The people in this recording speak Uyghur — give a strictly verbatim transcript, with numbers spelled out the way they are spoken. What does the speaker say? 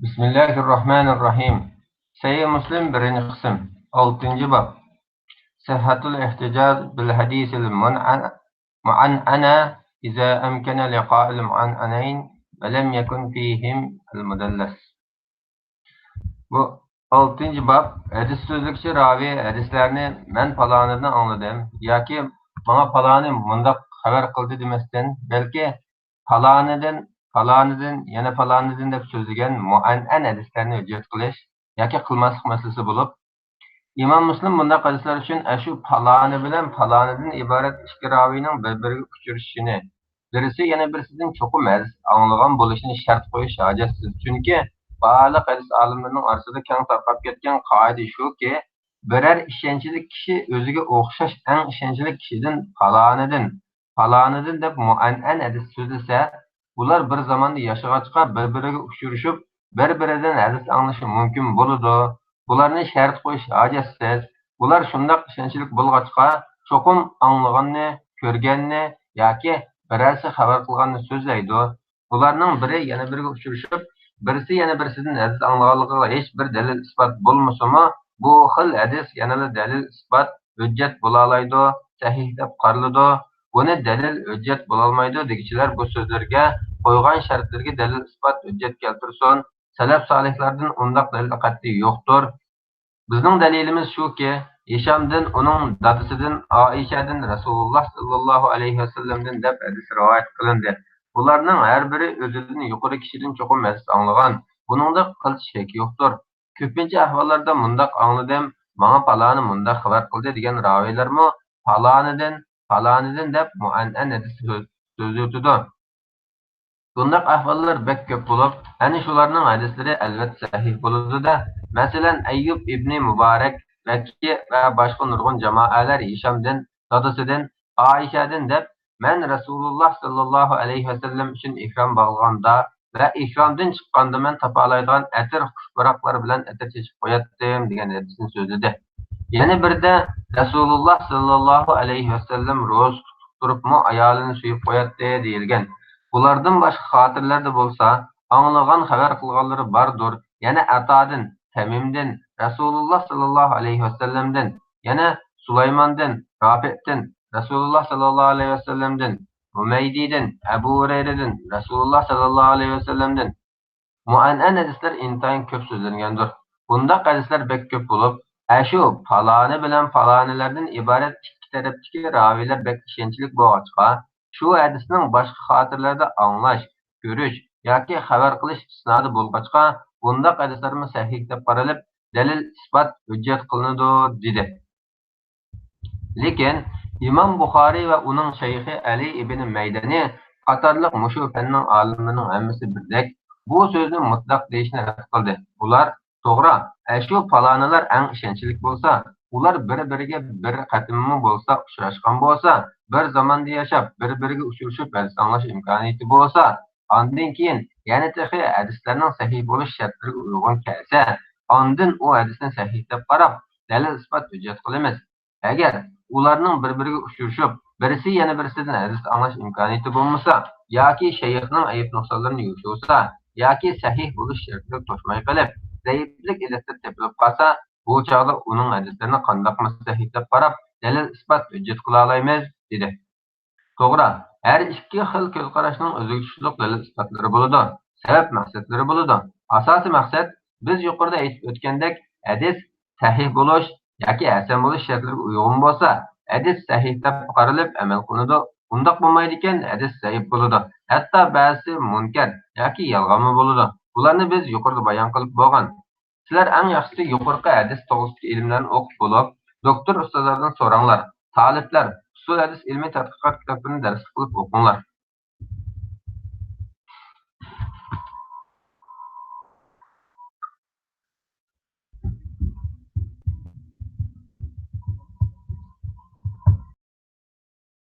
بىسمىللاھىررەھمانىررەھىم. سەھىھ مۇسلىم، بىرىنچى قىسىم، ئالتىنچى باب. صحة الاحتجاج بالحديث المعن- المعنعن إذا أمكن لقاء المعنعنين ولم يكن فيهم المدلس. بۇ ئالتىنچى باب. ھەدىس سۆزلىگۈچى راۋى ھەدىسلەرنى «مەن پالانىدىن ئاڭلىدىم» ياكى «ماڭا پالانى مۇنداق خەۋەر قىلدى» دېمەستىن، بەلكى «پالانىدىن، پالانىدىن، يەنە پالانىدىن» دەپ سۆزلىگەن مۇئەنئەن ھەدىسلەرنى ھۆججەت قىلىش ياكى قىلماسلىق مەسىلىسى بولۇپ، ئىمام مۇسلىم بۇنداق ھەدىسلەر ئۈچۈن ئەشۇ پالانى بىلەن پالانىدىن ئىبارەت ئىككى راۋىنىڭ بىر-بىرىگە ئۇچرىشىشىنى، بىرسى يەنە بىرسىدىن چوقۇم ھەدىس ئاڭلىغان بولۇشىنى شەرت قويۇش ھاجەتسىز. چۈنكى بارلىق ھەدىس ئالىملىرىنىڭ ئارىسىدا كەڭ تارقاپ كەتكەن قائىدە شۇكى، بىرەر ئىشەنچلىك كىشى ئۆزىگە ئوخشاش ئەڭ ئىشەنچلىك كىشىدىن پالانىدىن، پالانىدىن دەپ مۇئەنئەن ھەدىس سۆزلىسە، ئۇلار بىر زاماندا ياشىغاچقا بىر-بىرىگە ئۇچرىشىپ، بىر-بىرىدىن ھەدىس ئاڭلىشى مۇمكىن بولىدۇ. بۇلارنى شەرت قويۇش ھاجەتسىز. بۇلار شۇنداق ئىشەنچلىك بولغاچقا، چوقۇم ئاڭلىغاننى، كۆرگەننى ياكى بىرەرسى خەۋەر قىلغاننى سۆزلەيدۇ. بۇلارنىڭ بىرى يەنە بىرىگە ئۇچرىشىپ، بىرسى يەنە بىرسىدىن ھەدىس ئاڭلىغانلىقىغا ھېچ بىر دەلىل ئىسپات بولمىسىمۇ، بۇ خىل ھەدىس يەنىلا دەلىل ئىسپات ھۆججەت بولالايدۇ، سەھىھ دەپ قارىلىدۇ. بۇنى دەلىل ھۆججەت بولالمايدۇ دېگۈچىلەر بۇ سۆزلىرىگە قويغان شەرتلىرىگە دەلىل ئىسپات ھۆججەت كەلتۈرسۇن. سەلەف سالىھلاردىن ئۇنداق دەلىل قەتئىي يوقتۇر. بىزنىڭ دەلىلىمىز شۇكى، ھىشامدىن، ئۇنىڭ دادىسىدىن، ئائىشەدىن، رەسۇلۇللاھ ساللاللاھۇ ئەلەيھى ۋەسەللەمدىن دەپ ھەدىس رىۋايەت قىلىندى. بۇلارنىڭ ھەر بىرى ئۆزىدىن يۇقىرى كىشىدىن چوقۇم ھەدىس ئاڭلىغان. بۇنىڭدا قىلچە شەك يوقتۇر. كۆپىنچە ئەھۋاللاردا مۇنداق ئاڭلىدىم، ماڭا پالانى مۇنداق خەۋەر قىلدى دېگەن راۋىيلارمۇ پالانىدىن، پالانىدىن دەپ مۇئەنئەن ھەدىس سۆز-، سۆزلىۋېتىدۇ. بۇنداق ئەھۋاللار بەك كۆپ بولۇپ، ئەنە شۇلارنىڭ ھەدىسلىرى ئەلۋەتتە سەھىھ بولىدۇ-دە. مەسىلەن، ئەييۇب ئىبنى مۇبارەك، ۋەككى ۋە باشقا نۇرغۇن جامائەلەر ھىشامدىن، دادىسىدىن، ئائىشەدىن دەپ، مەن رەسۇلۇللاھ ساللاللاھۇ ئەلەيھى ۋەسەللەم ئۈچۈن ئېھرام باغلىغاندا ۋە ئېھرامدىن چىققاندا مەن تاپالايدىغان ئەتىر خۇش پۇراقلار بىلەن ئەتىر چېچىپ قوياتتىم دېگەن ھەدىسنى سۆزلىدى. يەنە بىردە رەسۇلۇللاھ ساللاللاھۇ ئەلەيھى ۋەسەللەم روزا تۇتۇپ تۇرۇپمۇ ئايالىنى سۆيۈپ قوياتتى دېيىلگەن. بۇلاردىن باشقا خاتىرىلەردە بولسا ئاڭلىغان، خەۋەر قىلغانلىرى باردۇر. يەنە ئەتادىن، تەمىمدىن، رەسۇلۇللاھ ساللاللاھۇ ئەلەيھى ۋەسەللەمدىن، يەنە سۇلايماندىن، رافىئدىن، رەسۇلۇللاھ ساللاللاھۇ ئەلەيھى ۋەسەللەمدىن، ھۇمەيدىدىن، ئەبۇ ھۇرەيرىدىن، رەسۇلۇللاھ ساللاللاھۇ ئەلەيھى ۋەسەللەمدىن. مۇئەنئەن ھەدىسلەر ئىنتايىن كۆپ سۆزلەنگەندۇر. بۇنداق ھەدىسلەر بەك كۆپ بولۇپ، ئەشۇ پالانى بىلەن پالانىلەردىن ئىبارەت ئىككى تەرەپتىكى راۋىيلار بەك ئىشەنچلىك بولغاچقا، شۇ ھەدىسنىڭ باشقا خاتىرىلەردە ئاڭلاش، كۆرۈش ياكى خەۋەر قىلىش ئىستىنادى بولغاچقا، بۇنداق ھەدىسلەرمۇ سەھىھ دەپ قارىلىپ، دەلىل، ئىسپات، ھۆججەت قىلىنىدۇ، دېدى. لېكىن ئىمام بۇخارىي ۋە ئۇنىڭ شەيخى ئەلى ئىبنى مەيدەنى قاتارلىق مۇشۇ پەننىڭ ئالىملىرىنىڭ ھەممىسى بىردەك بۇ سۆزنى مۇتلەق دېيىشنى رەت قىلدى. ئۇلار، توغرا، ئەشۇ پالانىلار ئەڭ ئىشەنچلىك بولسا، ئۇلار بىر-بىرىگە بىر قېتىممۇ بولسا ئۇچراشقان بولسا، بىر زاماندا ياشاپ، بىر-بىرىگە ئۇچرىشىپ ھەدىس ئاڭلاش ئىمكانىيىتى بولسا، ئاندىن كېيىن يەنە تېخى ھەدىسلەرنىڭ سەھىھ بولۇش شەرتلىرىگە ئۇيغۇن كەلسە، ئاندىن ئۇ ھەدىسنى سەھىھ دەپ قاراپ، دەلىل-ئىسپات ھۆججەت قىلىمىز. ئەگەر ئۇلارنىڭ بىر-بىرىگە ئۇچرىشىپ، بىرسى يەنە بىرسىدىن ھەدىس ئاڭلاش ئىمكانىيىتى بولمىسا، ياكى شەيخنىڭ ئەيىب-نۇقسانلىرىنى يوشۇرسا، ياكى سەھىھ بولۇش شەرتىگە توشماي قېلىپ، زەئىپلىك ئىللەتلىرى تېپىلىپ قالسا، بۇ چاغدا ئۇنىڭ ھەدىسلىرىنى قانداقمۇ سەھىھ دەپ قاراپ، دەلىل-ئىسپات ھۆججەت قىلالايمىز؟ دېدى. توغرا، ھەر ئىككى خىل كۆز قاراشنىڭ ئۆزىگە تۇشلۇق دەلىل-ئىسپاتلىرى بولىدۇ، سەۋەب-مەقسەتلىرى بولىدۇ. ئاساسىي مەقسەت، بىز يۇقىرىدا ئېيتىپ ئۆتكەندەك، ھەدىس سەھىھ بولۇش ياكى ھەسەن بولۇش شەرتلىرىگە ئۇيغۇن بولسا، ھەدىس سەھىھ دەپ قارىلىپ ئەمەل قىلىنىدۇ. ئۇنداق بولمايدىكەن، ھەدىس زەئىپ بولىدۇ. ھەتتا بەزىسى مۇنكەر ياكى يالغانمۇ بولىدۇ. بۇلارنى بىز يۇقىرىدا بايان قىلىپ بولغان. سىلەر ئەڭ ياخشىسى يۇقىرىقى ھەدىس توغرىسىدىكى ئىلىملەرنى ئوقۇپ بولۇپ، دوكتور ئۇستازلاردىن سوراڭلار. تالىپلار، ئۇسسۇل ھەدىس ئىلمىي تەتقىقات كىتابلىرىنى دەرسلىك قىلىپ ئوقۇڭلار.